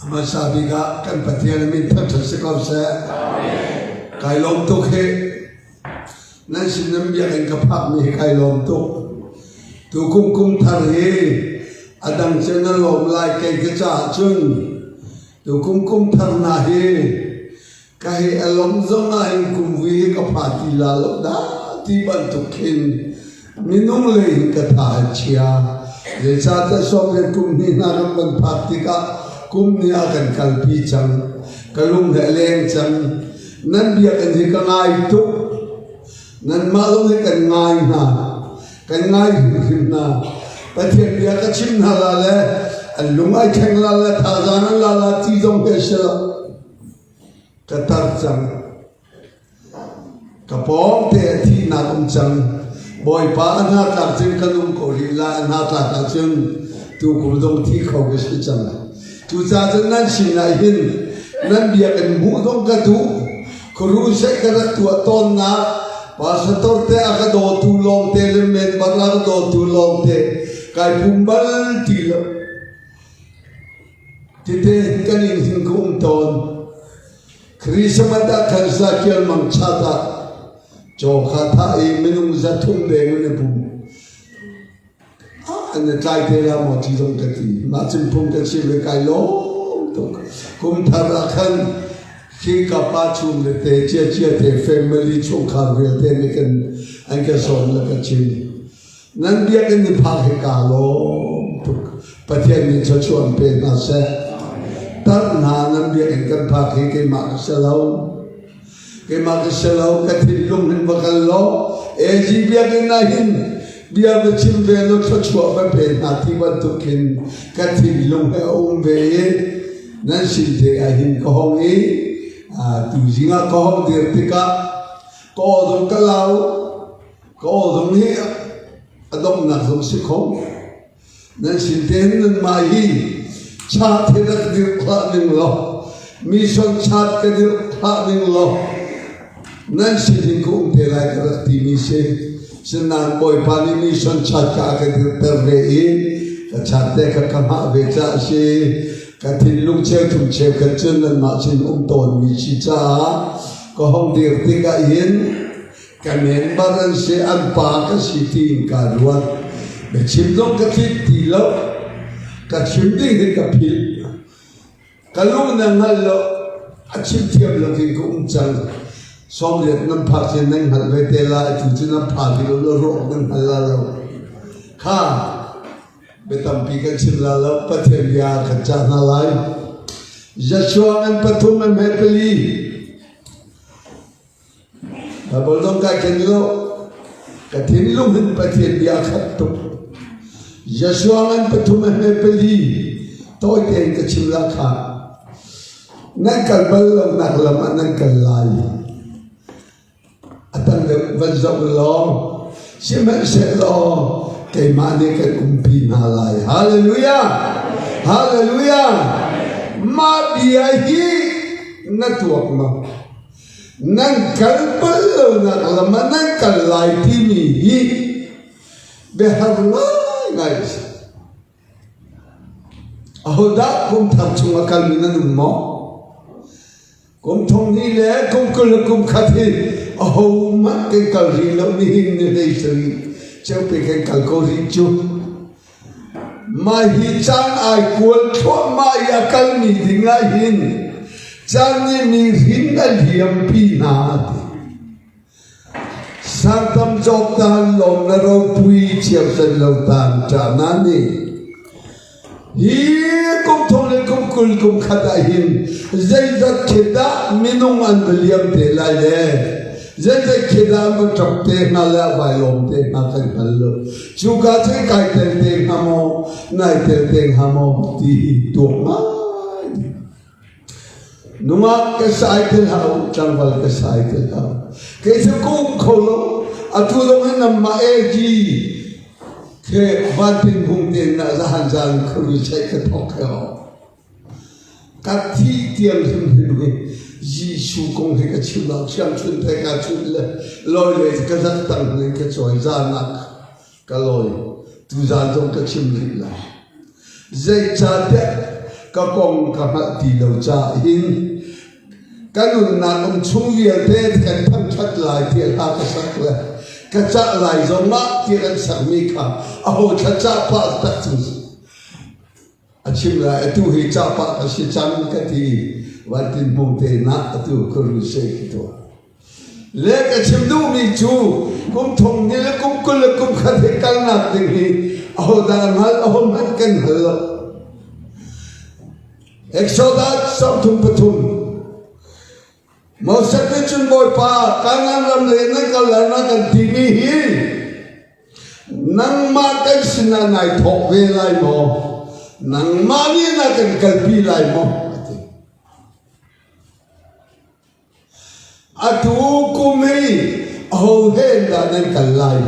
Hmasa bik ah kan Pathian min thangṭhat si ko seh. Kai lawm tuk hi. Nan sin nan biakinn ka phakmi hi kai lawm tuk. Tukum kum thar hi a dang cu na lawm lai kei ka caah cun tukum kum thar na hi Ka hei a lawm zong ah hin kumvui hi ka pha ti la lo dah ti bantuk khin minung lei hin ka tha a chia. Zeicahtiah sawmriat kum hnih hna kan van phak tikah kum nih a kan kalpi cang. Ka lung he a leng cang. Nan biakinn hi ka ngai tuk. Nanmah zong hi kan ngai hna. Kan ngai hrimhrim hna. Pathian bia ka chim hna la le an lung ai thleng la le thazaang an la la ti zong hi a si lo. Ka tar cang. Ka pawngte a thihnak um cang. Bawipa a hna tlak cun kan um ko rih lai. A hna tlak ahcun tukum zong thi kho ka si cang. Cucaah cun nan sinah hin nan biakinn hmuh zong ka duh. Khuaruhseh ka rak tuah tawnnak pastor te a ka dawtu lawngte le member a ka dawtu lawngte kai pum bal ti lo. Tite kan inn hin ka um tawn. Christmas ah khan Zakial mang chat ah caw kha thah i minung 300 deng an i pum. An i tlai te la maw ti zong ka ti. Mah cun phung ka chim i kai lawm tuk. Kum thar ah khan khi ka pa chung le te cia cia te family chungkhar vialte nih kan an ka sawm le ka chim. Nan biakinn i phak hi kaa lawm tuk. Pathian nih thluachuah an pe hna seh. Tarh hna nan biakinn kan phak hi keimah ka si lo. Keimah ka si lo, ka thinlung hin va kal law, AG biakinn ah hin bia va chim ve law thluachuah va pe hna ti bantuk khin ka thinlung he a um ve i nan sin te ah hin ka hong i tuzing ah ka hong dir tikah ka aw zong ka lau. Ka aw zong hi a donghnak zong si kho. Nan sin tein nanmah hi chat hi rak dirh hlah ning law, mission chat ka dirh hlah ning law, nan sin hin ka um te lai ka rak timi si. Sinain Bawipa nih mission chat ka a ka dirhter ve i ka chat te kha ka hngah ve caah a si. Ka thinlung cheuthum cheukhat cu nanmah sin um tawnmi si caah ka hong dir tikah hin Ka member an si, an pa ka si tiin kaa ruat. Biachim zong ka tlinh ti lo. Ka chim ding hi ka philh. Ka lung na hngal lo, a chim thiam lo kin ka um cang. 80 nan phak cun nan hngalh ve te lai, atu cu nan pha ti lo, rawk nan hngal la lo. Kha, bia tampi kan chim la lo, Pathian bia kan cah hna lai. Joshua ngan pathum em he pali. Baibal zong kai ken lo. Ka thinlung hin Pathian bia a khat tuk. Joshua ngan pathum a hme pali tawi tein ka chim la kha. Nan kal bal lonak lam ah nan kal lai. A tam deuh van zoh law sihmanhsehlaw keimah nih kan umpi hna lai. Hallelujah! Hallelujah! Mah bia hi na tuak ma? Nan kal bal lonak lam ah nan kal lai timi hi biahar ngaingai a si. Ahodah kum thar chung a kalmi nan um maw? Kum thong hnih le kum 20 le kum khat hi ahohmanh kan kal rih lo nihin ni hlei sarih ceupe kan kal ko rih cu. Mah hi caan ai kual thluahmah i a kalmi ding ah hin caan nih mi hrin a liampi hna a ti. Sangtam cawk tan lawm na ropui chiamsan lo tan ṭahna nih hi kum thong le kum 20 kum khat ah hin zeizat khi dah minung an va liam te lai le zeizat khi dah an va ṭap te hnga le a vai lawm te hnga kan hngal lo. Cuka cun kai tel te hnga maw, nai tel te hnga maw ti hi tuak ngai. Nungak ka sai te hlah u, tlangval ka sai te hlah u. Kei cu ka um kho lo. Atu zong hi namah AG ke vanpin hung te na zahan zan khuru chai ka thok he o. Ka thi tiang hrimhrim hi Jesuh kong hi ka chim lo siang chun te ka chun le loi le ka zak tang le ka cawi zanak ka lawi tuzan zong ka chim rih lai. Zeicahtiah Ka kong ka hngalh ti lo caah hin ka nunnak um chung vialte kan thangṭhat lai tiah hla ka sak le ka cah lai zongah tiah kan sakmi kha aho thlacah pah tak cu a chim lai. Atu hi cah pah ka si cang ka ti. Van Tin Hmung te nah atu crusade ka tuah. Le ka chim duhmi cu kum thong ni le kum 20 le kum khat he kalnak ding hi ahodah hngal ahohmanh kan hngal lo. Exodus 33. Moses nih cun Bawipa, Kanaan ram le nan kal lai na kan timi hi nangmah kan sinah nai thawk ve lai maw? Nangmah nih na kan kalpi lai maw? A ti. Atu kum hi aho he dah nan kal lai?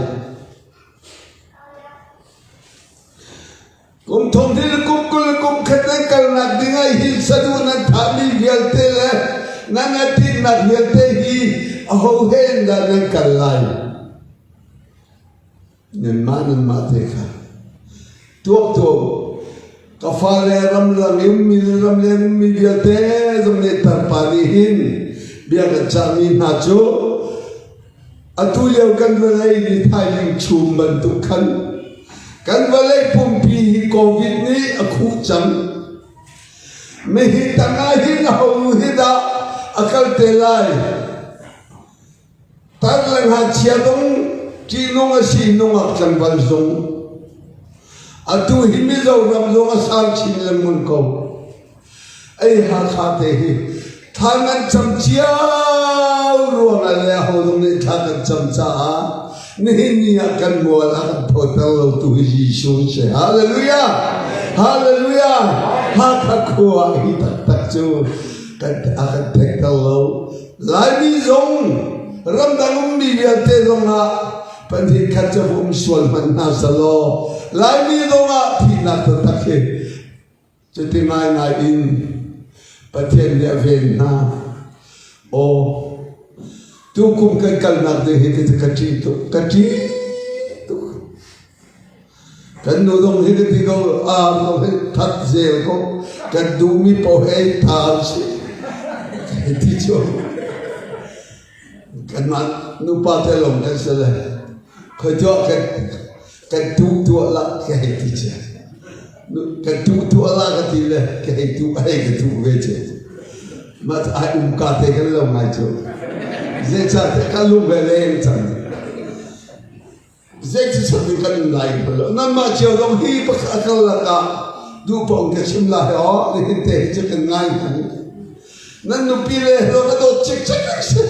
Kum thong hnih le kum 20 le kum khat nan kalnak ding ah hi saduh nan thahmi vialte le nan i tinhnak vialte hi aho he dah nan kal lai? Nanmah nanmah te kha tuak tuak ka fale ramdang i ummi le ramleng ummi vialte zong nih tarpa nih hin bia kan cahmi hna cu atu lio kan vawlei ni thaizing chum bantuk khan kan vawlei pumpi hi COVID nih a khuh cang. Mihi tangah hin aho hi dah a kal te lai? Tar le ngakchia zong ṭihnung a si nungak tlangval zong. Atu hi Mizoram zong a sang chin lengmang ko. Ei Hakha te hi thla nan cam cio ruangah le aho zong nih thla kan cam caah nihin ni ah kan mual a kan phawter lo tu hi Jesuh si. Hallelujah! Hallelujah! Hakha khua hi taktak cu kan a kan theihter lo. Laimi zong ramdang ummi vialte zongah pahnih khat cu um sual hmanh hna selaw Laimi zongah thihnak taktak hi cuti ngaingai in Pathian nih a ven hna. Aw, tukum kan kalnak ding hi ka ṭih tuk, ka ṭih tuk. Kan nu zong hi ka ti ko, ar zong hi that zel ko. Kan duhmi paoh hei tha an si. Ti cu kanmah nupa te lawng kan si le khoi tuah kan kan tu tuah la ka hei ti cia. Kan tu tuah la ka ti le ka hei tu hei ka tu ve cia. Mah ai um ka te kan lo ngai cu. Zeicahtiah kan lung ve leng cang. Zeiti in kan um lai hngal lo. Nanmah cio zong hi pakhat karlak ah duh paoh ka chim lai aw. Nihin te hi cu kan ngai hna. Nan nupi le hlawm a dawt cikcek a si.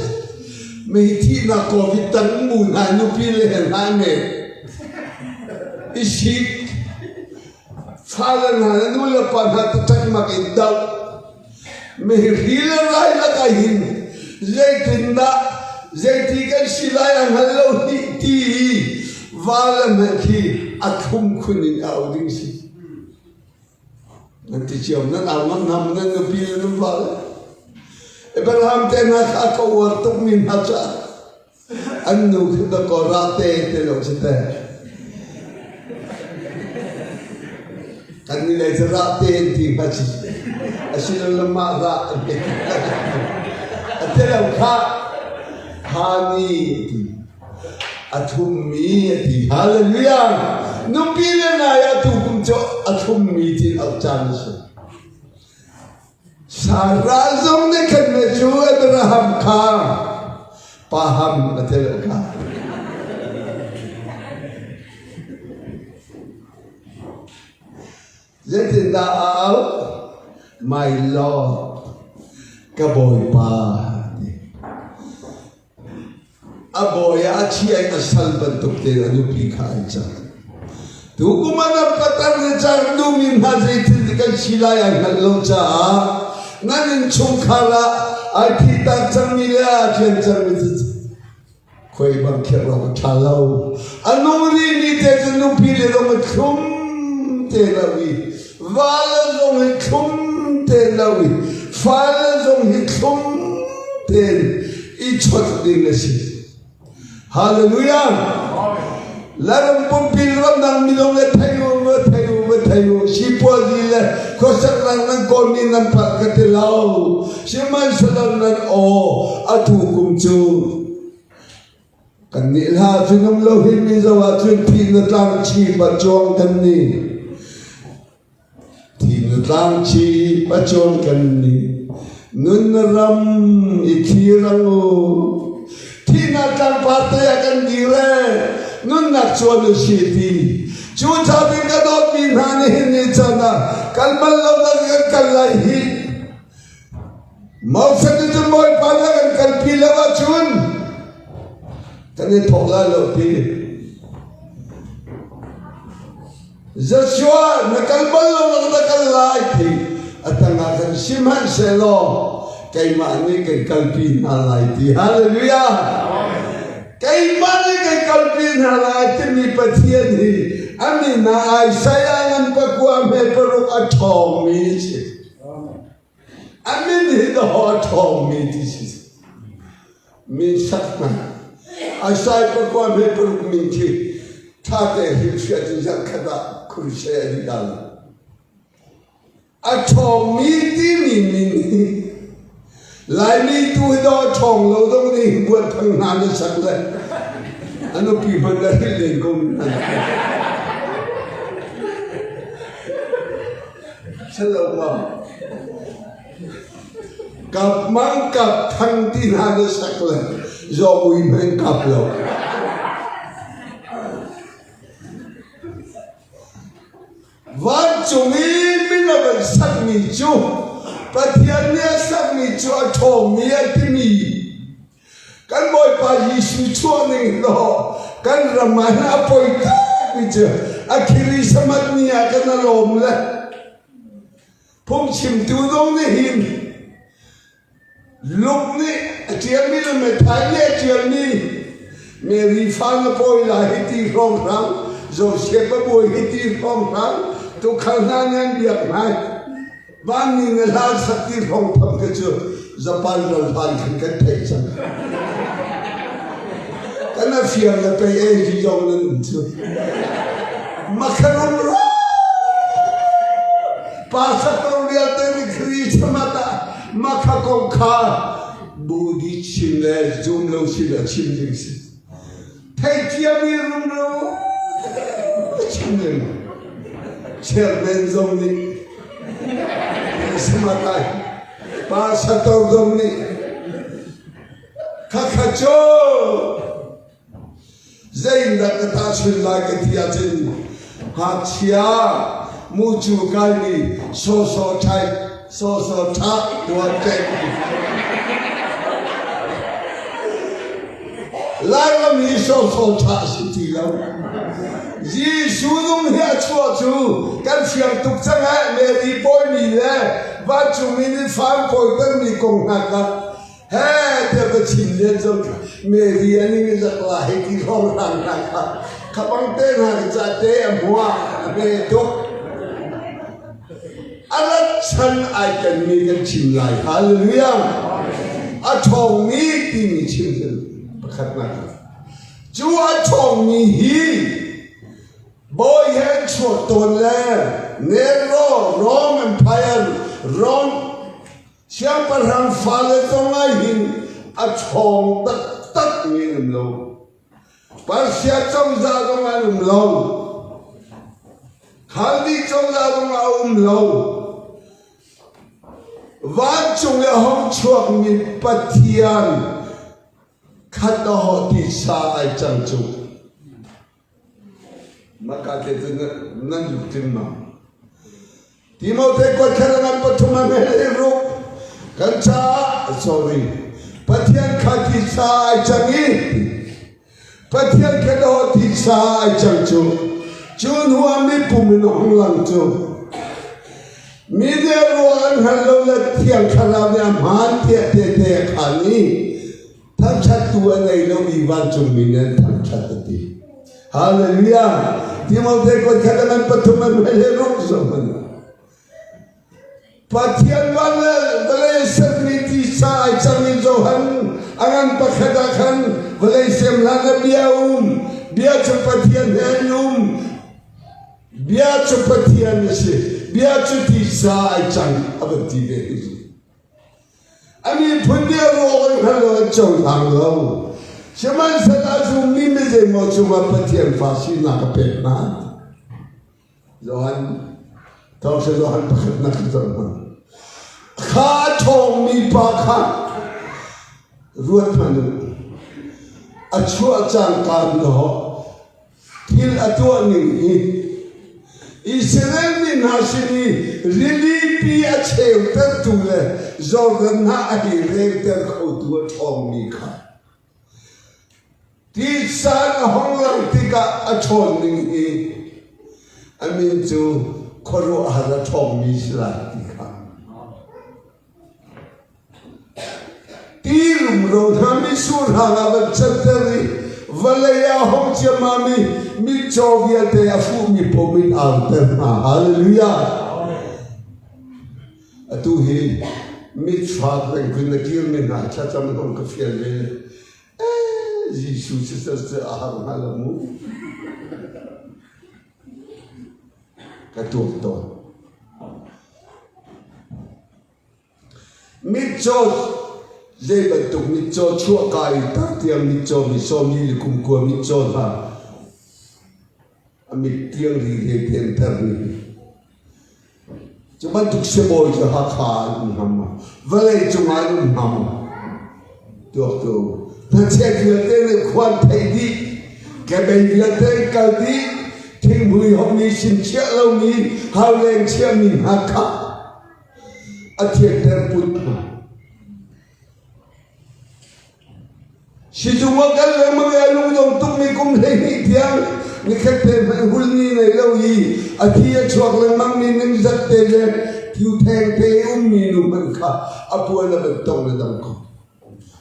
Mi thihnak COVID tang mu hna nupi le he hna me. I sik. Fale hna le nu le pa hna taktak mak in doh. Mi hri le rai lakah hin zeitindah zeiti kan si lai a hngal lo hi ti hi va le hmanh khi a thlum khun in a au ding si. Nan ti cio nan au ngam hna nan nupi le nan va le. Abraham te hna kha ka uar tukmi hna caah An nu khi dakaw rah te te lo si te. Kan ni lei cu rah te in ti hnga ci. Asilo mah rah an ti. A te lo kha hani ti. A thummi a ti. Hallelujah. Nupi le nai ah tu kum cu a thummi ti auh caan a si. Sarah zong nih khan me cu Abraham kha paham a tel kha. Zeitindah a auh? My Lord, ka Bawipa. A bawi ah a chia in a sal bantuk tein a nupi kha ai cang. Tukum ah nan patar le cang duhmi hna zeitin kan si lai ai hngalh lo caah nan innchungkhar ah ai thihtak cangmi le aa ṭhian cangmi cu khuai bang khirh awk a ṭha lo. A nung rihmi te cu nupi le zong i thlum te lo i vale zong hi thlum te lo i fale zong hi thlum tein i chawnh ding a si. Hallelujah! Laram pumpi ramdang minung le thei u, va thei u, va thei u, sipuazi le. le khuasaknak nan kawlmi nan palh ka ti lo. Sihmanhsehlaw nan aw atu kum cu kan nih hla cu nung lo hi Mizo ahcun thi na tlang chi pacuang kan ni. Thi na tlang chi pacuang kan ni. Nun na ram i thi rang u. Thihnak tlangpar te ah kan dir ee. Nunnak chuan u si ti. Cu chabin ka dawtmi hna nihin ni caan ah kal bal lo nak kan kal lai hi. Moses nih cun Bawipa nih a kan kalpi lo ahcun kan i thawk lai lo ti. Joshua na kal bal lo nak na kal lai ti a tangah khan sihmanhsehlaw keimah nih kan kalpi hna lai ti. Hallelujah! Keimah nih kan kalpi hna lai timi Pathian hi a min ah Isaiah ngan pakua hme paruk a ṭhawngmi a si. A min hi dawh a ṭhawngmi ti si. Min sak hna. Isaiah pakua hme paruk min khi ṭha te hrilhfiah cu zarhkhat ah khurishe a dih dal. A ṭhawngmi timi min hi Laimi tu hi dawh a ṭhawng lo dong nih buan thang hna na sak le a nupi hmanh na hrilh len ko hna. Kap mang kap thang ti hna na sak le zawng ui hmanh kap lo. Vancung i min a van sakmi cu Pathian nih a sakmi cu a ṭhawngmi a timi Kan Bawipa Jesuh chuah ning law kan ram ah hin a poi takmi cu a khiri samat ni ah kan a lawm le phungchimtu zong nih hin Luke nih a ṭialmi le Matthai nih a ṭialmi Mary fa na pawi lai hi ti hrawnghrang Joseph a bawi hi ti hrawnghrang tuukhal hna nih an biak hna Vanni na hlan sak ti hrawng tham kha cu Japan ral hlan khan kan theih cang. Kan a fiang le pei ei hi zong nan um cu. Makharum ro pa saktor vialte nih Kri chamat ah makha kong kha bu di chim le zum lo sin a chim ding si. Theithiam i rumro chim ding. Chairman zong nih Samatai pa sator zong nih khakha cu zeidah ka tahchun lai ka ti ahcun ngakchia mucu kai mi sawsaw ṭhai sawsaw ṭha tuan ṭek Lairam hi sawsaw ṭha a si ti lo. Jesuh nung hi a chuah cu kan fiang tuk cang eh Mary pawimi le vancungmi nih fan pawitermi kong hna kha he tiah ka chim len zong Mary an in zak la hei ti hrawng hlang hna kha kha bang te hna ca te a hmuah a hme tuk A rat chan ai kenmi kan chim lai. Hallelujah! A ṭhawngmi timi chim cu pakhatnak. Cu a ṭhawngmi hi bawi he an chuak tawn le Nero Rome Empire Rome siangpahrang fale zong ah hin a ṭhawng taktakmi an um lo. Persia cozah zong an um lo. Khaldi cozah zong a um lo. Vancung i a hung chuakmi Pathian khat a ho ti sa ai cang cu. Maka te cu nan lut tling ma? Timote kuat ngan pathum a meh le ruk kan caah sorry Pathian kha ti sa ai cang i Pathian kha daw ti sa ai cang cu cu hnu ah mipum in a hung lang cu mi nih ruah an hngal lo le thiang thlarau nih a hmaan tiah tehte a khaan i thangṭhattu a ngei lomi vancungmi nih an thangṭhat a ti. Hallelujah! Timote kuat khat an pathum an he ruk zong an Pathian van le vawlei sermi tisa ai cang in Johan a ngan pakhat ah khan vawlei sem hlan ah bia um bia cu Pathian he an um bia cu Pathian a si. Bia cu tisa ai cang a van ti ve hi. A miphun nih a ruak an hngal lo, an cohlang lo. Sihmanhsehlaw a zummi mi zeimaw cungah Pathian fa sinak a pek hna. Johan Thawngṭha Johan pakhatnak in zoh hmanh. Kha a ṭhawngmi pa kha ruat hmanh u. A chuah cangka law thil a tuah ning hi Israel mi hna sin i rili pi a cheutertu le Jordan hna a hi reuter khotu a ṭhawngmi kha Titsan a hong langh tikah a ṭhawn ning hi a min cu khuaruahhar a ṭhawngmi si lai ti kha. Ti rumro hna mitsur hang ah van canter i vawlei ah a hong ciammam i mitcaw vialte a fuhmi paoh mit auter hna. Hallelujah! Atu hi mitfak pengphun na kirmi hna thlacam hong ka fial ve. Jesuh cu a har hnga lo mu. Ka tuak tawn. Mitcaw zei bantuk mitcaw chuahka i tar tiang mitcaw mi sawmi le kumkua mitcaw hna a mit tiang ri he thianter ni. Cu bantuk sibawi cu Hakha ah an um hngam maw? Vawlei cungah an um hnga maw? Tuaktu. Hnachet vialte nih khuan theih dih, kebei vialte kal dih, thinghmui hommi sin chiah lomi hauleng chiahmi hna kha a thianter put hna. Sizung ah kal lengmang i a lungdong tukmi kum 12 tiang nikhat te hmanh hulni nei lo i a thi a chuak lengmangmi ningzat te le thiutheng te i ummi nu hmanh kha a puan a van tong le dang ko.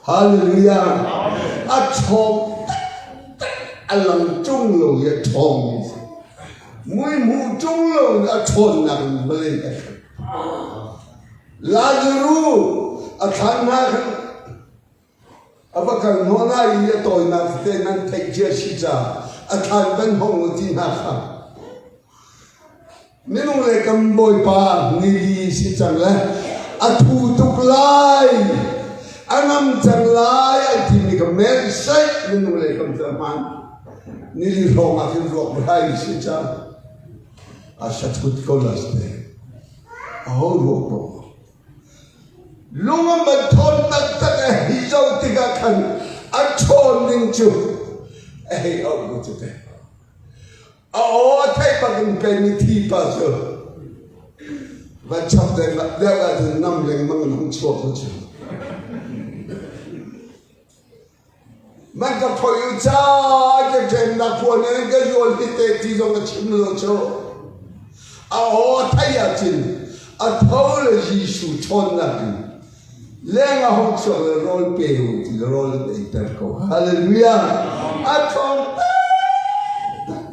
Hallelujah! A ṭhawng taktak a lang ṭung lo i a ṭhawngmi si. Mui hmuh ṭung lo in a ṭhawnnak in vawlei a khat. Lazaruh a thlan hna khan a va kal hnawh hna i a tawinak tete nan theih cia si caah a thlan van hong u ti hna kha minung le kan bawipa nili si cang le a thu tuk lai a ngam cang lai an timi ka mer saih minung le kam cu hmaan nili hrawng ah khin ruak brai si cang a sathut ko las te aho ruak paoh Lung a man thawn taktak a hei zoh tikah khan a ṭhawn ning cu a hei auh bu cu te. A aw a theih bak in pei mithi pa cu van chap deuh ahcun nam lengmang in hung chuak ko cu. Man ka phoih u ca ka ṭemnak puan in ka zual hi te ti zong a chim lo cu. A aw a theih ahcun a tho le Jesuh ṭhawnnak in leng a hung chuak le rawl pe u ti le rawl an eiter ko. Hallelujah! A ṭhawng taktak.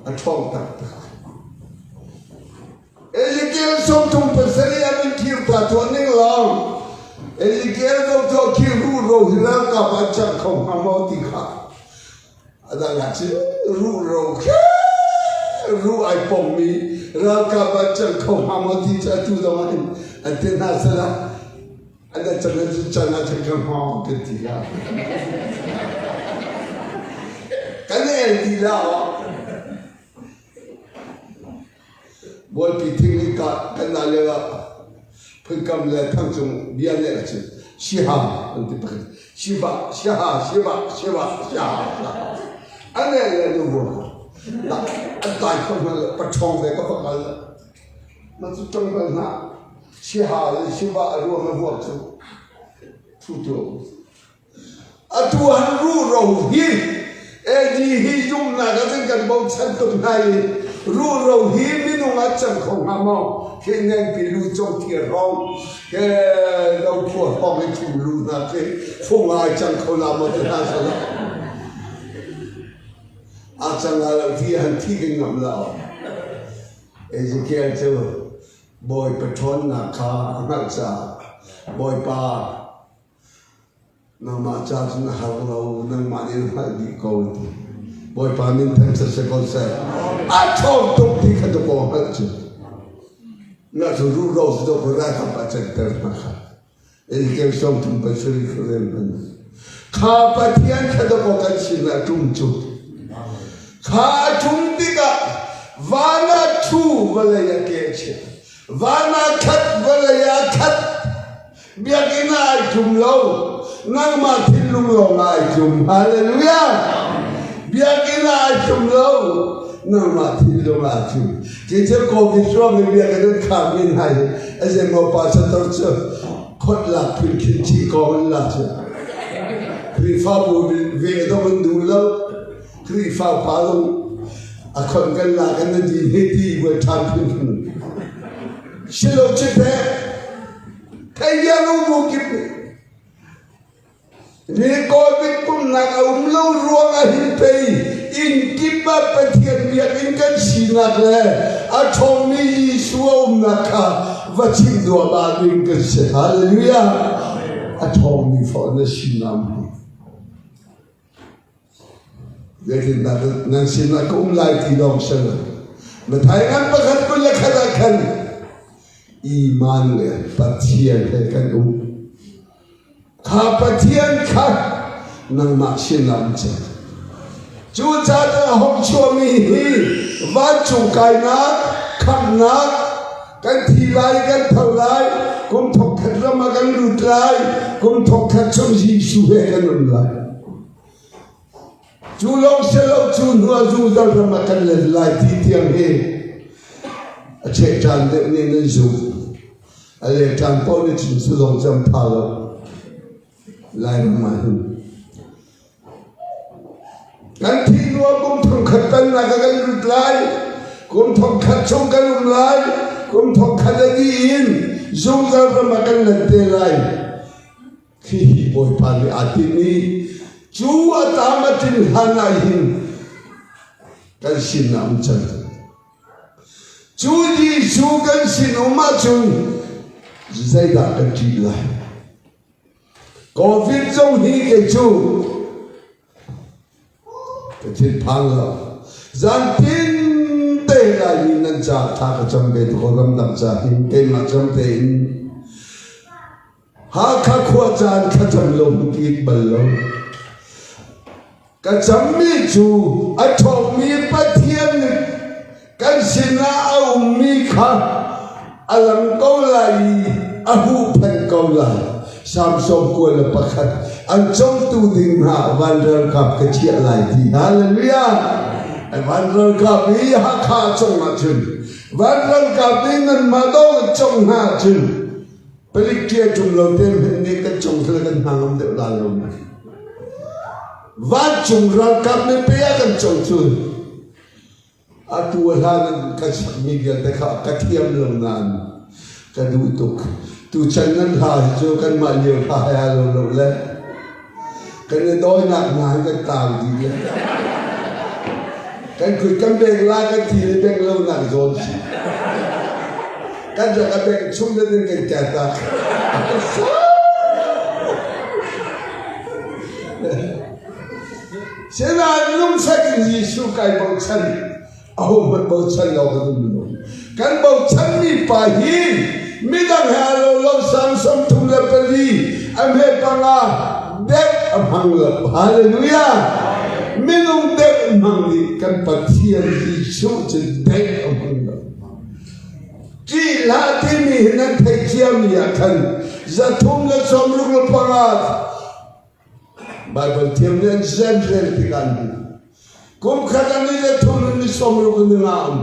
A ṭhawng taktak. Ezekiel 37 an in khir ta tuah ning lawng Ezekiel zong cu khi ruh ro hi ralkap an cang kho hnga maw ti kha a dang ah cun ruh ro khi ruh ai pommi ralkap an cang kho hnga maw ti cu atu zong ah hin an ti hna sala an da cang an cang ah cun ka hngawng kan ti la kan el ti la Bualpi thing i kah kan nai lio ah Phunkam le Thangcung bia leh a chim. Siha an ti pakhat. Siva, siha, siva, siva, siha, siha. A ne le nu vur. An tai kho hna le paṭhawng ve ka pakal. Ma cu ṭong bal hna. Siha le siva a ruang a vuak cu. Thu tu. Atu han ruhro hi AD hi zumhnak ah cun kan bochan tuk hna i ruhro hi minung ah cang kho hnga maw? Khi nengpi lu cong thir hrawng ke lo phua hrawng i thum lu hna khi fung ah ai cang kho la maw ti hna sala. A cang la lo ti han thi kan ngam la. Ezekiel cu Bawipa ṭhawnnak kha a hngalh caah Bawipa Nangmah ca cun a har lo, nangmah nih na hngalh dih ko ti. Bawipa min thangṭhat si ko seh. A ṭhawng tuk ti kha tu ko hngalh cu. Na cu ruhro si dawh ko ralkap ah canter hna kha. Ezekiel 37 kha rel hmanh. Kha Pathian kha dawkaw kan sin ah ṭum cu. Kha a ṭum tikah van ah ṭhu vawlei ah ke a chiah. Van ah khat vawlei ah khat. Biakinn ah ai ṭum lo. Nangmah thinlung lawng ah ai ṭum. Hallelujah! Biakinn ah ai ṭum lo. Nangmah thinlung ah ai ṭum. Kei cu Covid ruang i biakinn an khar mi hna hi a zeimaw pastor cu khot lak phun khin thi kong an lak cu. Khrihfabu ve dong an duh lo. Khrihfa pa zong a khon kan lak an di he ti vuai ṭhan phun khin. Silo chite thei mu kip Ni Covid pumnak a um lo ruangah hin pei inn kip ah Pathian biakinn kan sinak le a ṭhawngmi Jesuh a umnak kha va chim duahmah ding kan si. Hallelujah! A ṭhawngmi fawh na sinak hi. Zeitindah nan sinah ka um lai ti lawng si lo. Mathai ngan pakhat 21 ah khan Iman le Pathian he kan um. Kha Pathian kha nangmah sinah um cang. Cucaah a hong chuahmi hi vancung kainak, khamhnak, kan thi lai, kan tho lai, kum thongkhat ram ah kan lut lai, kum thongkhat chung Jesuh he kan um lai. Cu lawng si lo cu hnu ah zungzal ram ah kan let lai ti tiang hi a cheh ṭan deuh nih nan zumh. A le ṭan paoh nih cun cu zong cam pha lo. Lairam ah hin. Kan thih hnu ah kum thongkhat pennak ah kan lut lai. Kum thongkhat chung kan um lai. Kum thongkhat a dih in zungzal ram ah kan let te lai. Hihi Bawipa nih aa tinh i cu a tam a tlin hlan ah hin kan sin ah um cang. Cu Jesuh kan sin um ahcun zeidah kan ṭih lai? Covid zong hi kei cu Ka thinphang lo. Zantin te Laimi nan ca thla ka cam ve tuk ramdang ca hin keimah cam tein Hakha khua caan thlacam lo hmuh bal lo. Ka cammi cu a ṭhawngmi Pathian nih kan sinah a ummi kha a lang ko lai i a huhphenh ko lai. Samson 21 an congtu ding hna van ralkap ka chiah lai ti. Hallelujah! Van ralkap i Hakha cong ahcun van ralkap i nanmah dawng cong hna ahcun Palik ṭia ṭum lo te hmanh nih kan cung thil kan hna ngam deuh la lo. Vancung ralkap mipi ah kan cong cun atu a hlan in kan sakmi vialte kha ka thiam lo nain ka duh tuk. Tuchan nan hla hi cu kanmah lio hla he aa lo lo le kan i dawinak hna hi kan tau dih le kan kut kan beng la kan thi le beng lo nak zawn si. Kan rak a beng chung le din kan ker tak. Sinain lungfek in Jesuh kai bochan ahohmanh bochan lo kan um lo. Kan bochanmi pa hi midang he aa lo lo sang 34 a hme panga dek a hmang lo. Hallelujah! Minung dek hmang nih kan Pathian Jesuh cu dek a hmang lo. Ṭih hlah timi hi nan theih ciami ah khan 365 Baibal thiam nih an zen rel tikah an hmuh. Kum khat ah ni 3 in ni 65 in nga um.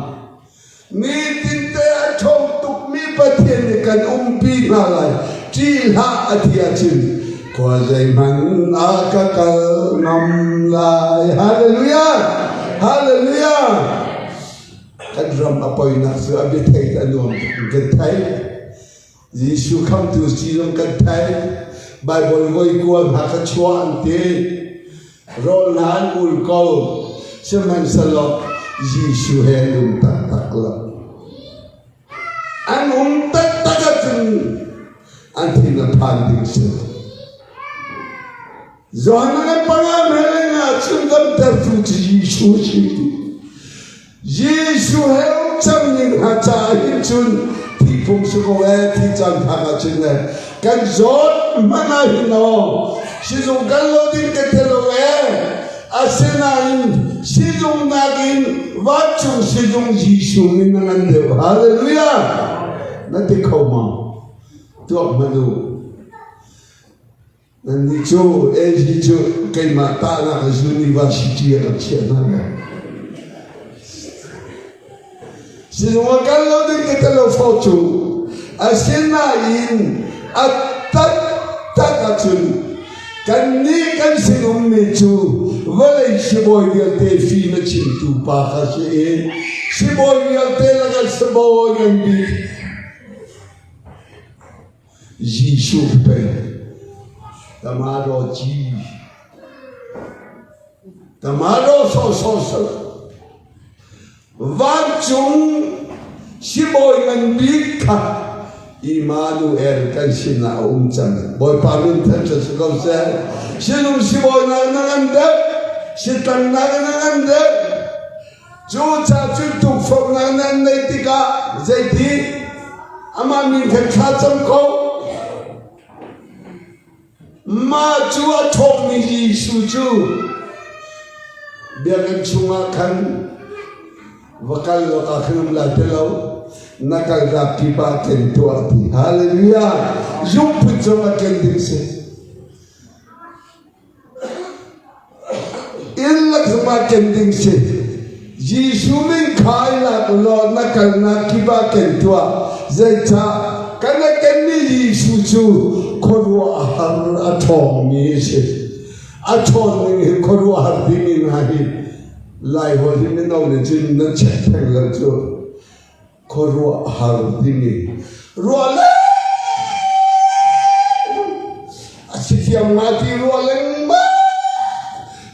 Nitin te a ṭhawng tukmi Pathian nih kan umpi hna lai. Ṭih hlah a ti ahcun khua zeihmanh ah ka kal ngam lai. Hallelujah! Hallelujah! Kan ram a poinak cu a biathei a nuam tuk kan theih. Jesuh khamtu si zong kan theih. Baibal voi kua hna kha chuah an ti. Rawl hna an ul ko. Sihmanhsehlaw Jesuh he an um taktak lo. An um taktak ahcun an thin a phan ding si. Johan le panga mele nga. ahcun damtertu cu Jesuh si ti. Jesuh he um cang ning hna caah hin cun thi phung si ko ee thi caan phak ahcun le kan zawt hmanh ah hin aw sizung kan lo ding ka ti lo ee asinain sizung nakin vancung sizung Jesuh min na ngan deuh. Hallelujah! Na ti kho ma? Tuak hmanh u. Nannih cu AG cu keimah tahnak university ah kan chiah hna lai. Sizung ah kal lo ding ka tel lo fo cu. Asinain a taktak ahcun kannih kan sinummi cu vawlei sibawi vialte fim a chimtu pa kha si i sibawi vialte lakah sibawi ngan bik Jesuh pei tamadaw ci tamadaw sawhsawh si vancung sibawi ngan bik kha Immanuel kan sinah a um cang. Bawipa min thangṭhat si ko seh. Sinum sibawi nak na ngan deuh, sitlang nak na ngan deuh. Cucaah cun tukforhnak nan neih tikah zeiti amah min khan thla cam ko. Mah cu a ṭhawngmi Jesuh cu biakinn chungah khan va kal law ka khan um lai ti lo na kal rak kip ah ken tuah ti. Hallelujah! Zungput zong a ken ding si. Inn le zung ah ken ding si. Jesuh min kha i lak law na kalnak kip ah ken tuah. Zeicah kan a kenmi Jesuh cu khuaruahhar a ṭhawngmi a si. A ṭhawn ning hi khuaruahhar ding in hna hi Laiholh hi mino nih cun nan check theng lo cu. Khuaruahhar timi ruah lengmang a si thiam nga ti ruah lengmang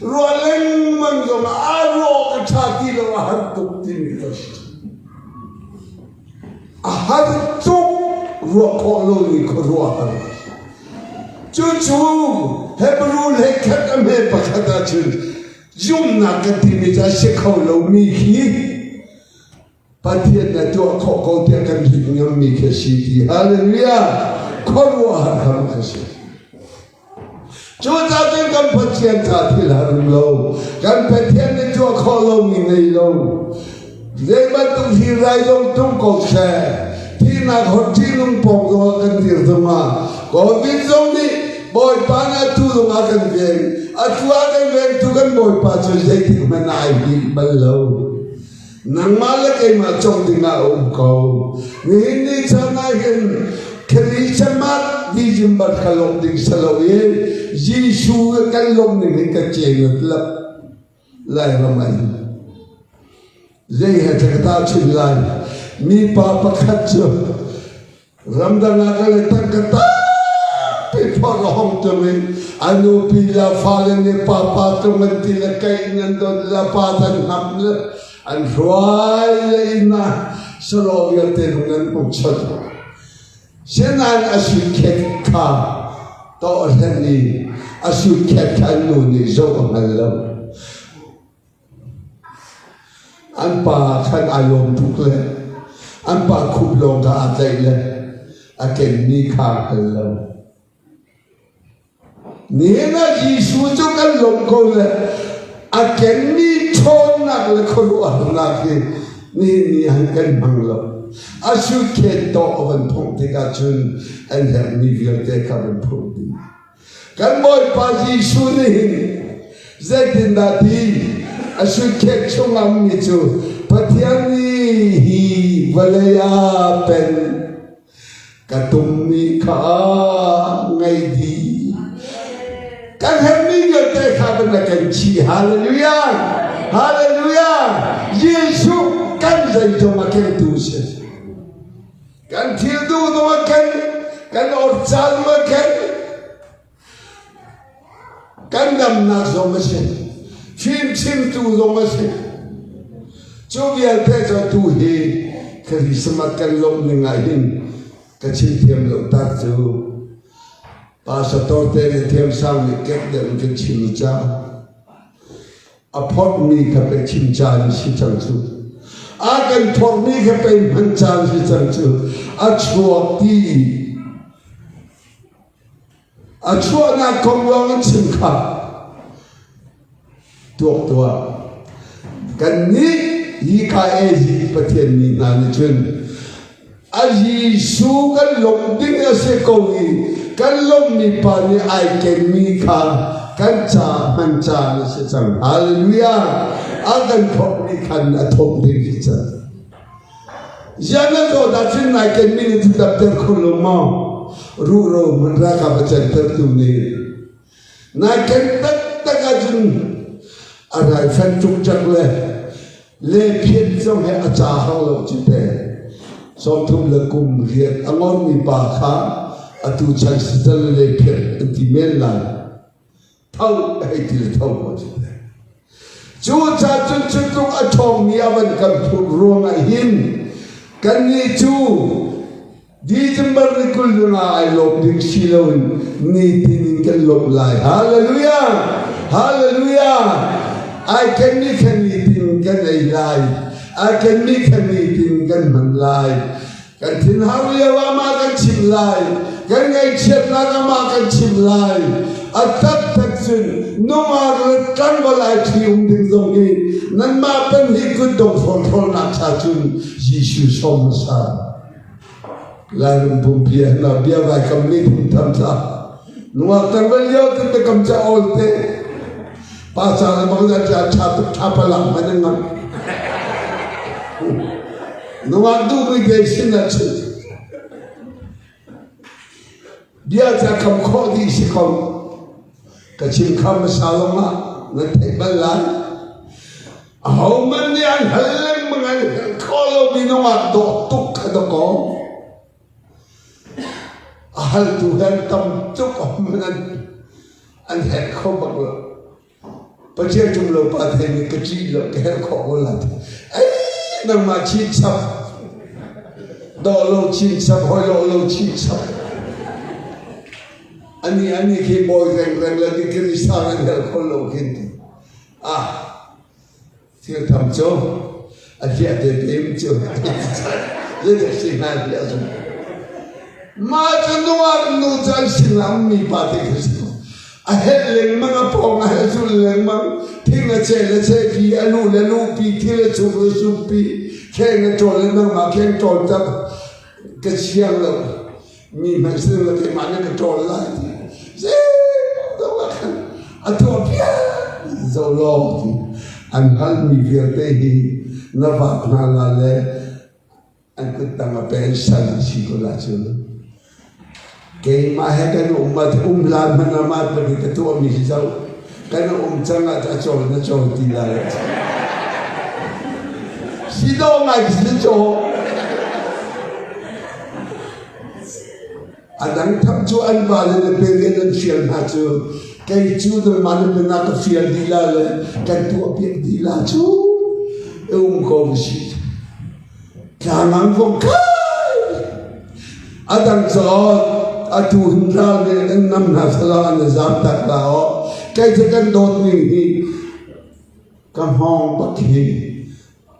ruah lengmang zong ah aa ruah awk a ṭha ti lo a har tuk timi ka si. A har tuk ruah khawh lo ni khuaruahhar. Cucu Hebrew hlei khat a hme pakhat ahcun zumhnak kan timi cu a si kho lomi khi Pathian na tuah khawh ko tiah kan rit ngammi khi a si ti. Hallelujah! Khuaruahhar kham a si. Cucaah cun kan Pathian ca thil har um lo. Kan Pathian nih tuah khawh lomi ngei lo. Zei bantuk hi rai zong tung ko seh. Thihnak hot ṭihnung pawng zong ah kan dir zong ah Covid zong nih Bawipa nih atu zong ah kan veng. Atu ah kan vengtu kan Bawipa cu zeitik hmanh ah ai hngilh bal lo. Nangmah le keimah cong dingah a um ko. Nihin ni caan ah hin Christmas December ka lawmh ding si lo i Jesuh kan lawmh ning hi ka ceng lap Lairam ah hin. Zei he ka tahchunh lai? Mipa pakhat cu Ramdang ah ka le tangka tampi phorh a hong tung i a nupi le a fale nih papa tung an ti le kei in an dawt le a pa an hnap le an hruai le inn ah saraw vialte lung an hmuh chot. Sinain a suitcase kha tawh a hlen i a suitcase kha an nu nih zoh a hngal lo. An pa khan aa lawm tuk le an pa khup lawng kha aa tlaih le a kenmi kha a hngal lo. Nihin ah Jesuh cu kan lawmh ko le a kenmi ṭhawnnak le khuaruahharnak hi nihin ni han kan hmang lo. A suitcase tawh a van phongh tikah cun an herhmi vialte kha van phurh dih. Kan Bawipa Jesuh nih hin zeitindah ti a suitcase chung a ummi cu Pathian nih hi vawlei ah pen ka tummi kha ngei dih. Kan herhmi vialte kha van na kan chih. Hallelujah! Hallelujah! Jesuh kan zeizong a kengtu si. Kan thil duh zong a khen, kan orca zong a khen, kan damnak zong a si, fimchimtu zong a si. Cu vialte cu tu hi Christmas kan lawmh ning ah hin ka chim thiam lo tak cu pastor te le thiamsang nih kek deuh in kan chim ca. A phorhmi kha pei chim caan si cang cu. A kan phorhmi kha pei hman caan si cang cu. A chuak ti a chuahnak kong lawng in chim kha tuak tuah. Kannih hi ka e Pathian mi hna nih cun a Jesuh kan lawmh ding a si ko i kan lawmhmi pa nih ai kenmi kha kan ca hman caan a si cang. Hallelujah! A kan thawkmi khan a thawk ding si cang. Ziah na zawt ahcun nai kenmi nih cu damter kho lo maw? Ruhro hmanh ralkap a cantertu nih nai ken taktak ahcun a raifanh cukcak le le phiat zong he a ca hau lo cu te. 30 le kum riat a ngormi pa kha atu chan sical le phiat an ti men lai. Tho hei ti le tho ko cu te. Cu ca cun cu tluk a ṭhawngmi a van kan phurh ruangah hin kannih cu December ni 20 nga ai lawm ding si loin nitin in kan lawmh lai. Hallelujah! Hallelujah! Ai kenmi kha nitin kan ei lai. Ai kenmi kha nitin kan hman lai. Kan thinhar lio ah mah kan chim lai. Kan ngaihchiatnak ah mah kan chim lai. A taktak cun nungak le tlangval ai ṭhi um ding zong hi nanmah pan hi kutdong hrawlhrawlnak cha cun Jesuh sawm hmasa. Lairam pumpi ah na bia vai kam mi phun tham tla. Nungak tlangval lio te te kam cha ol te. Pa ca le bang cha tha tuk tha palak man ngam. Nungak duhmi te sin ah chim. Bia ca kam khawh dih si ko. Ka chim kha hmasa lawng ah nan theih bal lai. Ahohmanh nih an hal lengmang an hal khawh lomi nungak dawh tuk kha dakaw. A haltu he an tam tuk ahohmanh an an herh kho bak lo. Pathian ṭum lo pa thei nih ka ṭih lo ka herh khawh ko la ti. Ei nangmah chinchap dawh lo chinchap hoi lo lo chinchap. Ani ani khi bawi rengreng le degree sang an herh kho lo khin ti. Ah thil tham cu a hliah te te cu zeidah si hnga ti a zum. Mah cu nungak nu cu an sin ah ummi pa te khi si ko. A helh lengmang, a pawng a helh zul lengmang, thing a cheh le chehpi, a lu le lupi, thil a chuk le suppi, kheng a ṭawl le nangmah kheng ṭawl tak ka siang lo. Mi hmanh sin lo keimah nih ka ṭawl lai ti. Zeidang ah khan a tuah piak zo law ti. An hngalhmi vialte hi na vak hna la le an kuttang a pe an sal an si ko la cu. Keimah he kan um ah um hlan hmanh ah mah bantuk ka tuahmi hi zoh kan um cang ah a cawl na cawl ti lai. Si dawh ngai si caw. A dang tham cu an va le na pe an fial hna cu kei cu nangmah na pe na ka fial dih la le kan tuah piak dih la cu um ko si. Tlangang vong kai a dang caw atu hin ral nih an nam hna sala an zam tak la o kei cu kan dawt ning hi ka hmawng bak hi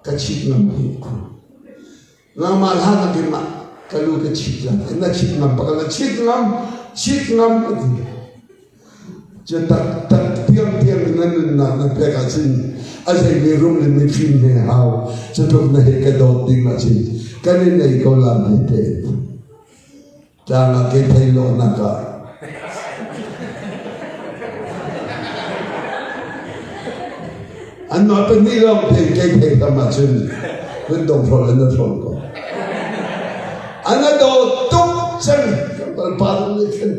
ka chit ngam hi nangmah hlan ah keimah ka lu ka chit la na chit ngam bak na chit ngam chit ngam ti Cu taktak tiangtiang in na nunnak na pek ahcun a zeimi rum le mifim he hau cu tluk na hei ka dawt ding ahcun kan in ei ko la hei te. Tlang ah ke thei lawhnak ah anmah pahnih lawng thei kei thei tam ahcun kun dong hrawl in na hrawl ko. An a dawt tuk cang kan pa nih khan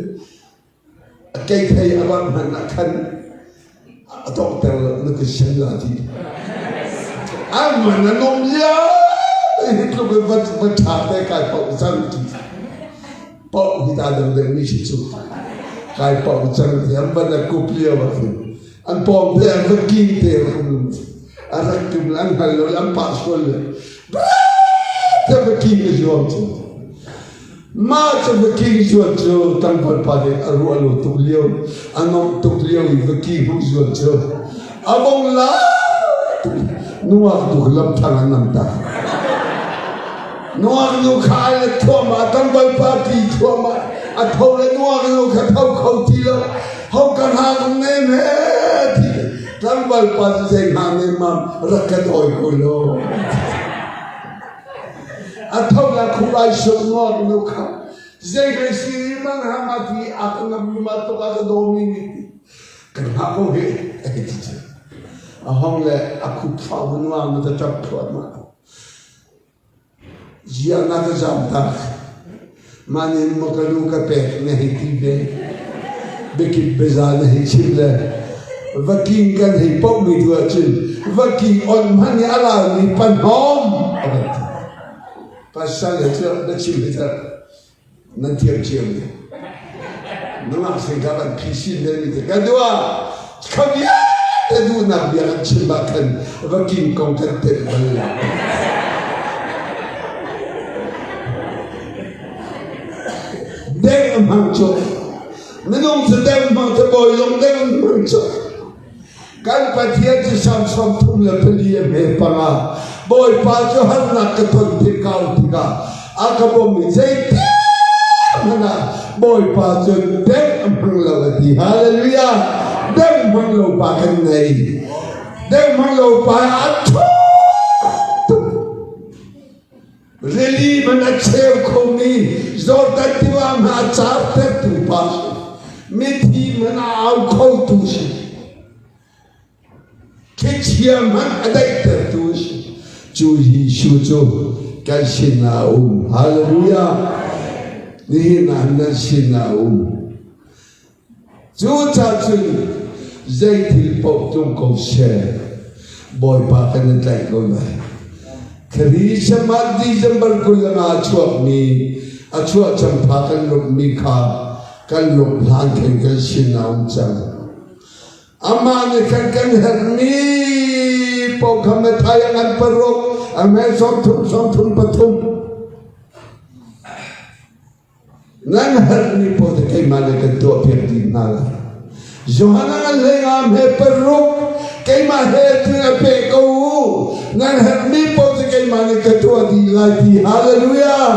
A keithei a bangh hmanh ah khan a donghter lo na ka sim la ti. An man a nom lio hi tluk in va va ṭha te kai pauh cang ti. Pauh hi ta dang deuh mi si cu. Kai pauh cang ti an van a kup lio ah khin an pawng te an va king te a rak tum an hngal lo an pah sual le te va king a zuam cu. Mah cu vaki zuat cu tangpal pa nih a ruah lo tuk lio, a nuamh tuk lio i vaki hmuh zuat cu. A bong la nuak tu lam thang an nam ta. Nuak nu kha ai let thuahmah tambal party thuahmah a tho le nuak nu kha tho kho ti lo ho ka hang ne me ti tlangval pa cu zei hna ne mam rak ka dawi ko lo. A tho la khup ai suk nuak nu kha zei ka si mang ha ma ti a ka ngam ma tuk a ka daw mi ni ti kan hngah ko he a ti ti a hong le a khup fa nuang nu ta ṭap thluahmah. Ziah na ka zamtak? Mah nih maw ka lu ka pek na hei ti ve? Biakip biaza na hei chim le vaking kan hei pohmi tu ahcun vaking on hmanh i a laumi panhawm a van ti. Pasal he cu na chim hi cu nan thiam cio ne. Nangmah sin kha kan phisin ve mi te ka dua kha vialte duhnak bia kan chim ah khan vaking kong kan telh bal lo. Deng a hmang cu minung cu deng hmang cu bawi zong deng an hmang cu Kan Pathian cu sam 34 a hme panga. Bawipa cu harnak ka ton tik kau tikah a ka bawm i zeitik hmanh ah Bawipa cu deng a hmang lo a ti. Hallelujah! Deng hmang lo pa kan ngei. Deng hmang lo pa a ṭhawng tuk. Rili man a cheu khomi Jordan tiva hna a cartertu pa si. Mithi man a au khotu si. Thlichia hmanh a daihtertu si. Cu Jesuh cu kan sinah a um. Hallelujah! Nihin ah nan sinah a um. Cu ca cun zei thil paoh tlung ko seh, Bawipa kan in tlaih ko lai. Christmas December 25 a chuakmi a chuah cangpha kan lawmhmi kha kan lawmh hlan khin kan sin a um cang. Amah nih khan kan herhmi paoh kha Matthai a ngan paruk, a hme 30 33. Nan herhmi paoh cu keimah nih kan tuahpiak dih hna lai. Johan a hlei he paruk keimah he cun a peh ko u. Nan herhmi paoh cu keimah nih ka tuah dih lai ti. Hallelujah!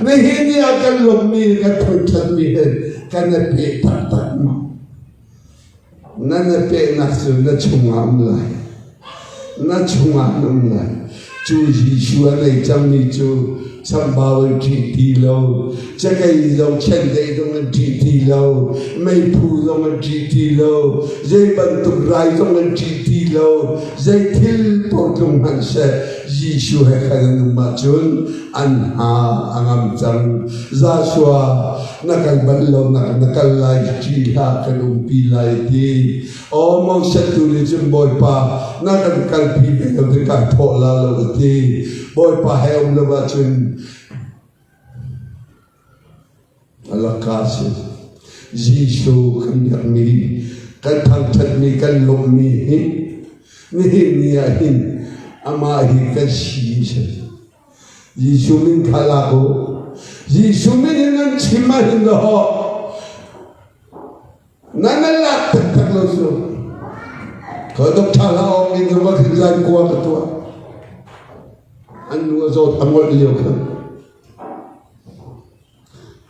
Nihin ni ah kan lawmhmi kan thangṭhatmi he kan i peh taktak ma. Nan i pehnak cu na chungah um lai. Na chungah an um lai. Cu Jesuh a nei cangmi cu chambau an ṭih ti lo, cakei zong chiandeih zong an ṭih ti lo, meiphu zong an ṭih ti lo, zei bantuk rai zong an ṭih ti lo, zei thil paoh tlung hmanh seh, Jesuh he khan an um ahcun an hna a ngam cang. Joshua, na kal bal lo nak na kal lai ṭih hlah kan umpi lai ti. Aw Moses tu nih cun Bawipa na kan kalpi ve lo ti kan thawh la lo a ti. Bawipa he um lo ahcun alaka si. Jesuh kan biakmi, kan thangṭhatmi, kan lawmhmi hi nihin ni ah hin amah hi kan si si. Jesuh min kha lak u. Jesuh min in nan chim ahhin dawh nan nan lak taktak lo cu. Ka doctor hlah awk in zong khin zan kua ka tuah. An nu a zawt a ngolh lio khan.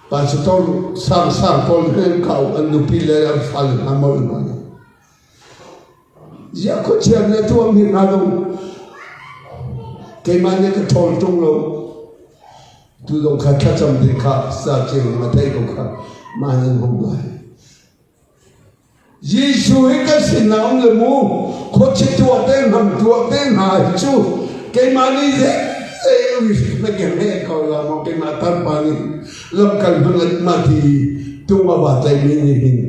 Pastor sang sang pawl he kau an nupi le an fale hna molh hna. Ziah khuachia nih a tuahmi hna zong keimah nih ka ṭhawl ṭung lo. Tu zong kha thlacam ding kha sa ceu a theih ko kha mah nan hung lai. Jesuh hi kan sinah um le mu khuachia tuah te hnam tuah te hna hi cu keimah nih zei na ke he ko la maw keimah tarpa nih lamkal hmanh mah ti tung a va tlaimi nih hin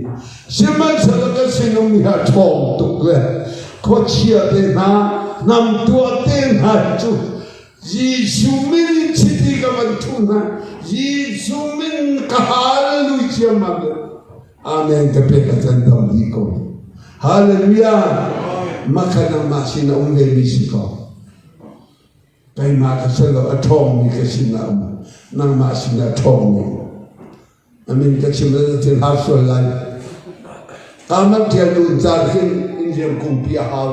Sihmanhsehlaw kan sinum hi a ṭhawng tuk le khuachia te hna, hnamtuah te hna cu Jesuh min in chiti ka van thuh hna. Jesuh min ka hallelujah ciammam le Amen ka pek a can dam dih ko. Hallelujah. Makha nangmah sin a um ve mi si ko. Keimah ka si lo a ṭhawngmi ka sinah um. Nangmah sinah ṭhawngmi. A min ka chim le thil har sual lai. Kamal ṭial nu zan khin. In liam kungpi a hau.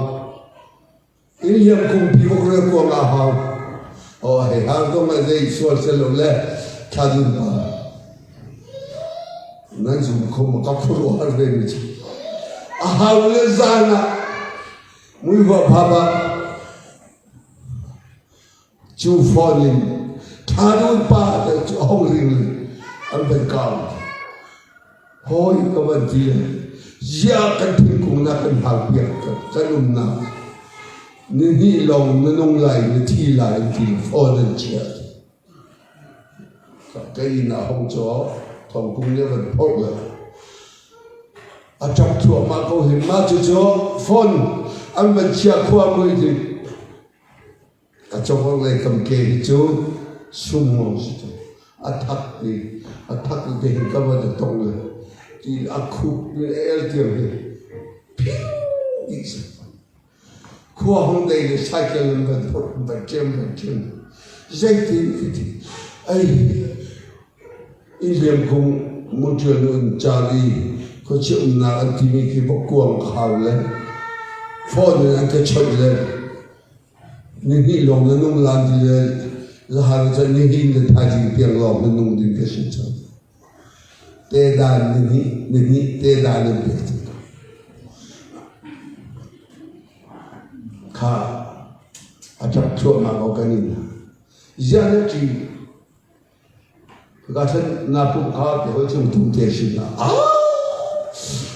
In liam kungpi vok re kuang a hau. Oh hei har dong a zei sual sel lo le thla dun pa. Nan zum kho ma ka khuru har ve mi chu. A hau le zan ah mui hua pha ba Cu phone in Thadun pa te cu a hong ring le an van kau. Hawi ka van ti le ziah kan thingkung na kan hau piak kan umnak ni hnih lawng na nung lai na thi lai ti phone an chiah. Ka inn ah hong caw thongkung nih a van phorh le a ṭap thluahmah ko hin mah cucu phone an van chiah khua mui ti A cawk lei kam ke hi cu sumngawng si cu. A thak i a thak i te hin ka van a tong le ti a khup le el tiang hi phing dih si. Khua hong dei le cycle in van phurh van ṭem van ṭem. Zeitin ti ti ai i liamkung Montreal nu in Charlie khuachia umnak an timi khi vokkuang khau le phone in an ka chawnh le Nihnih lawng na nung lan ti le zahan cun nihin le thaizing tiang lawng na nung ding ka si cang. Te dan nihnih nihnih te dan in pek cang. Kha a ṭap thluahmah ko kan in. Ziah na ṭi Ka then na pum kha te hoi chung tum te sin na ah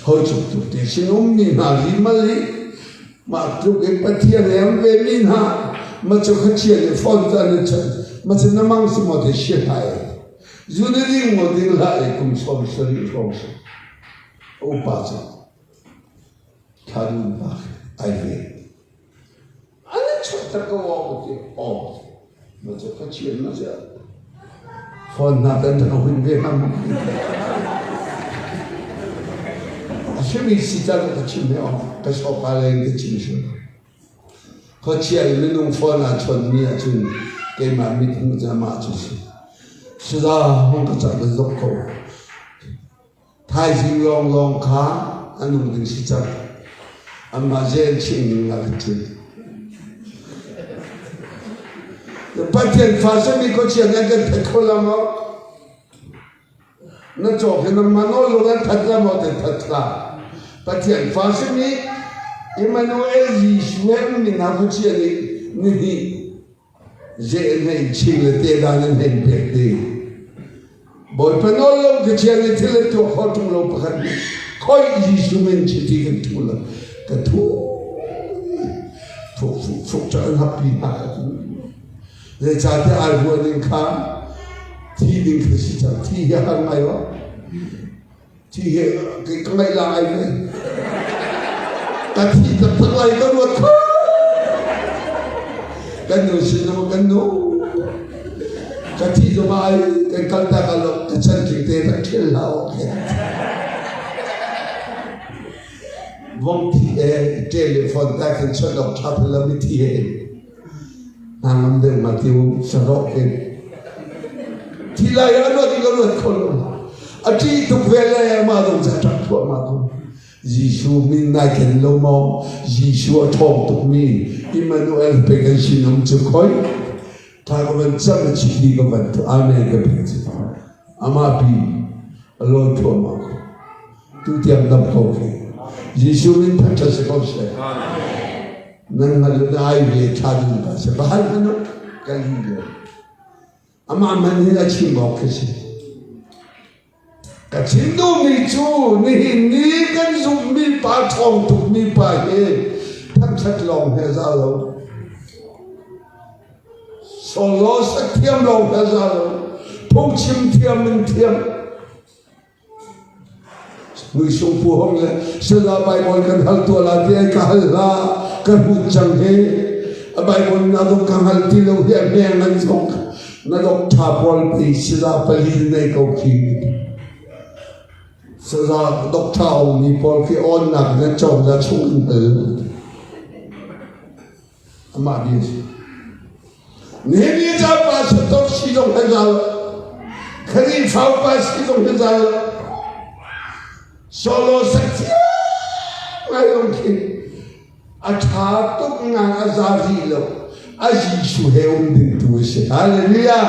hoi chung tum te sin um mi hna hi mal hi mah tluk in Pathian he an ve mi hna ma cu kha chia le phone ta ne chan ma cu na mang si mo te she hai zu ne ding mo ding la e kum som sari hrawng si upa cu thadun ba ai ve An i chuahter ko awk ti awk ma cu ka chian ma cu phone hna kan rak hun ve hna a simi si can ka chim he awk ka soka lei ka chim si khuachia in minung phone ah chon mi ahcun keimah mit hmu cu amah cu si saza hong ka cak le zok ko Thaizing lawnglawng kha a nung ding si cang. Anmah zei an chim ning ah kan chim. Pathian fa simi khuachia nih an kan that kho la maw? Na cawk hi nangmah nawl lo an that la maw te that la. Pathian fa simi Emmanuel Jesuh he min ah khuachia nih nihnih Ze nei chin le te dan an hei pek ding. Bawipa nawl lo ka chia nih thil an tuah kho ṭung lo pakhat nih khoi Jesuh min chiti kan thu la ka thu fuk fuk fuk cha an happy hna ka tu zeicahtiah ai ruah ning kha thi ding kha si cang thi hi har ngai o thi hi ka ngaih la ai ve ka thi taktak lai ka ruat kho kan nu sin zong kan nu ka thi zong ai kan kal ta ka lo ka chan king te tak thil la ok vong thi e telephone ta kan chot dok tha la mi thi he Hna deuh ma tiu sarawh ke. Thi lai ah ruat ka ruat kho lo. A ṭih tuk ve le amah zong ca ṭap thluahmah ko. Jesuh min nai ken lo maw? Jesuh a ṭhawng tukmi Emmanuel pe kan sinum cu khoi. Tha ka van cam a chiti ka van thu amen ka pek cu. Amah pi a lawi thluahmah ko. Tu tiang dam ko khi. Jesuh min thangṭhat si ko seh. Nan hngal na ai ve ṭha ding ka si. Bahal hmanh ka li lo. Amah man hin a chim awk khi si. Ka chim duhmi cu nihin ni kan zumhmi pa ṭhawng tukmi pa hi thangṭhat lawng he za lo. Solo sak thiam lawng he za lo. Phungchim thiam in thiam. Muisung pu hong le sala Bible kan hal tuah la ti ai ka hal hla ka hrut cang hi a Bible na dok ka hal ti lo hi a hmeng an zong na dok tha pawl pi sila pali nei ko khi saza dok tha ong mi pawl khi on nak na chom la chung in hal amah bia si Nihin ni caan pastor si zong he zal Khrihfa upa si zong he zal solo sak thiam ngai zong khi. A ṭha tuk ngang a za rih lo. A Jesuh he um ding tu a si. Hallelujah!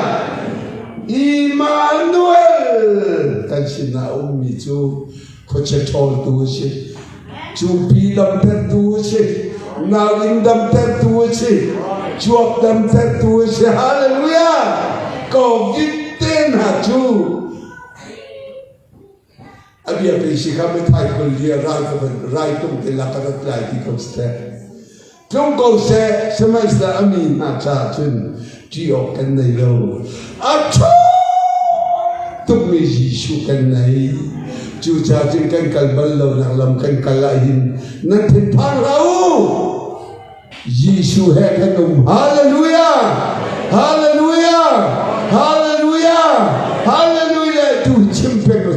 Immanuel kan sinah a ummi cu khuachia ṭhawltu a si. Cupi damtertu a si. Nauinn damtertu a si. Cuap damtertu a si. Hallelujah! Covid te hna cu A biapi si kha mithai khul hi rai ka van rai tung te la ka rat lai ti ko seh. Tlung ko seh sihmanhsehlaw a mi hna caah cun ṭih awk kan nei lo. A ṭha tukmi Jesuh kan nei. Cucaah cun kan kal bal lonak lam kan kal ahhin nan thinphang hlah u. Jesuh he kan um. Hallelujah! Hallelujah! Hallelujah! Hallelujah! Tu chim peng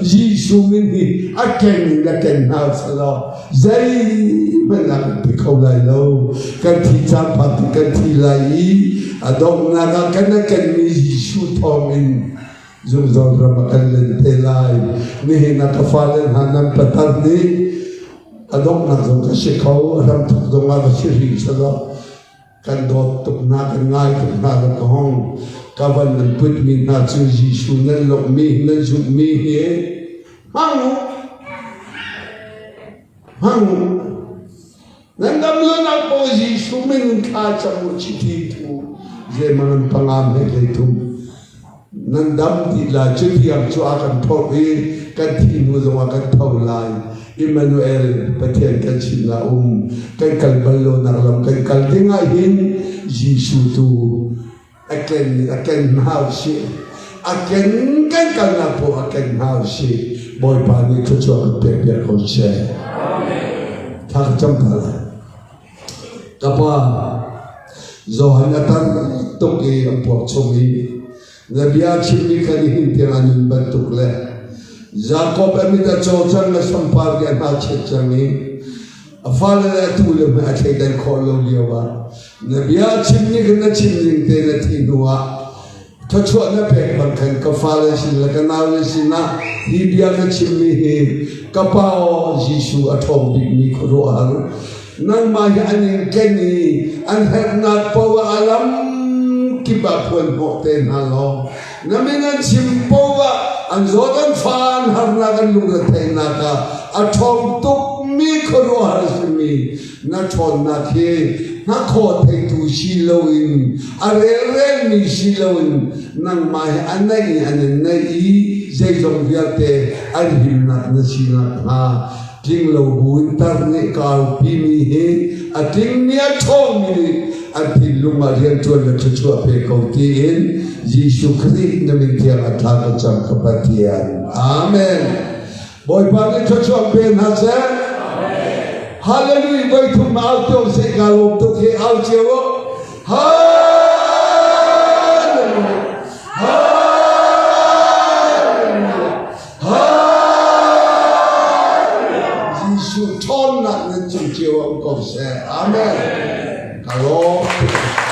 Jesuh min hi a keng in a ken hna selaw zeihmanh ah kan ti kho lai lo. Kan thi caan phan ti kan thi lai i a donghnak ah kan a kenmi Jesuh thawng in zungzal ram a kan len te lai. Nihin ah ka fale hna nan patar nih a donghnak zong ka si kho, a hramthok zong ah ka si rih selaw kan dawt tuk hna, kan ngai tuk hna le ka hong ka van nan putmi hna cu Jesuh nan lawmhmi, nan zumhmi hi hmang u, hmang u. Nan dam lonak paoh Jesuh min in thla cam u chiti thu zeimang an pangam he hlei thum. Nan dam ti lai cu tiang cu a kan phorh i kan thi hnu zongah kan tho lai. Emmanuel Pathian kan sinah um kan kal bal lonak lam kan kal ding ah hin Jesuh tu a ken a ken hna usih. A ken kan kalnak poah a ken hna usih. Bawipa nih thluachuah kan pek piak ko seh. Thla ka cam ta lai. Ka pa, Johan a tar tuk i an puak chung i na bia chimmi kha nihin tiang a nun bantuk le Jakob a mit a caw cang, a sampar nih a hna chet cang i a fale le a tu le hmanh a thleidan khawh lo lio ah na bia chimmi kha na chim ning te na thih hnu ah thluachuah na pek bang khan ka fale sin le ka naule sinah hi bia ka chimmi hi ka pa aw Jesuh a ṭhawng bikmi khuaruahhar nangmah hi an in ken i an herhnak poah a lam kip ah phuan hnawh te hna law na min an chim poah an zawt an fa an harnak an lungretheihnak ah a ṭhawng tukmi khuaruahhar simi na ṭhawnnak hi hnakhaw theitu si loin a relrelmi si loin nangmah hi a naih in an in naih i zeizong vialte an himnak na sinak hnga tling lo buin tar nih kaupimi hi a tlingmi a ṭhawngmi nih an thinlung ah rianṭuan le thluachuah pe ko tiin Jesuh Khrih na min thiang a thla ka cam ka Pathian. Amen. Bawipa nih thluachuah pe hna seh. Hallelujah voi thum au cio seh ka lawm tuk hi au cio u. Hallelujah. Hallelujah. Hallelujah. Jesuh ṭhawnnak nan cung cio ah um ko seh. Amen. Ka lawm tuk.